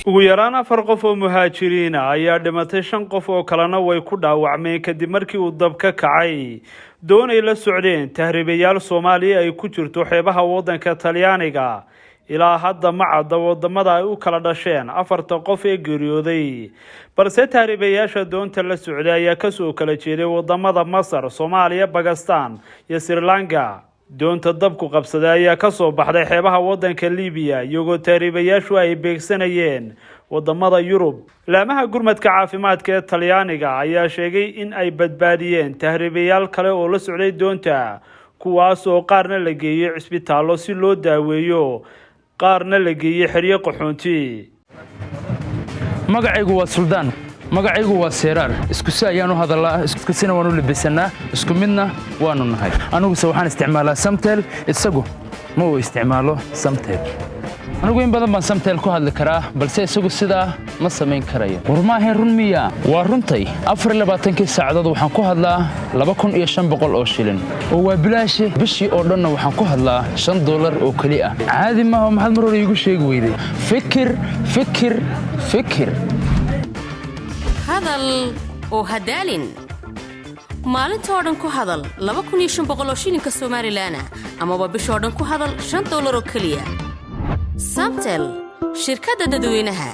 Ugu yaraan afar qof oo muhaajiriina ayaa dhimatay, shan qof oo kalena way ku dhaawacmeen kadib markii uu dab ka kacay doon ay la socdeen tahriibayaal Soomaaliya ay ku jirto xeebaha waddanka Talyaaniga. Ilaa hadda ma cadda wadamada ay u kala dhasheen afarta qof ee geeriyooday, balse tahriibayaasha doonta la socday ayaa kasoo kala jeeday wadamada Masar, Soomaaliya, Bakistan iyo Sri Lanka. Doonta dabku qabsaday ayaa kasoo baxday xeebaha wadanka Libiya, iyagoo tahriibayaashu ay beegsanayeen wadamada Yurub. Laamaha gurmadka caafimaadka ee Talyaaniga ayaa sheegay in ay badbaadiyeen tahriibayaal kale oo la socday doonta, kuwaas oo qaarna la geeyey cisbitaallo si loo daaweeyo, qaarna la geeyey xeryo qaxoonti. Magacaygu waa Suldaan, magacaygu waa Seeraar. Isku si ayaan u hadallaa, isku sina waan u labisannaa, isku midna waannu nahay. Aniguse waxaan isticmaalaa Samtel, isagu ma uu isticmaalo Samtel. Anigu in badan baan Samtel ku hadli karaa, balse isagu sidaa ma samayn karayo. War maahayn run miya? Waa runtay. 24-kii saacadood waxaan ku hadlaa 2500 oo shilin, oo waa bilaashe. Bishii oo dhanna waxaan ku hadlaa $5 oo keli ah. Caadi maaha. Maxaad mar hore iigu sheegi weyday? Fikir, fikir, fikir. Hadal oo hadaalin. Maalintoo dhan ku hadal 2500 oo shilinka Somalilan ah, amaba bishoo dhan ku hadal $5 oo keliya. Samtel, shirkadda dadweynaha.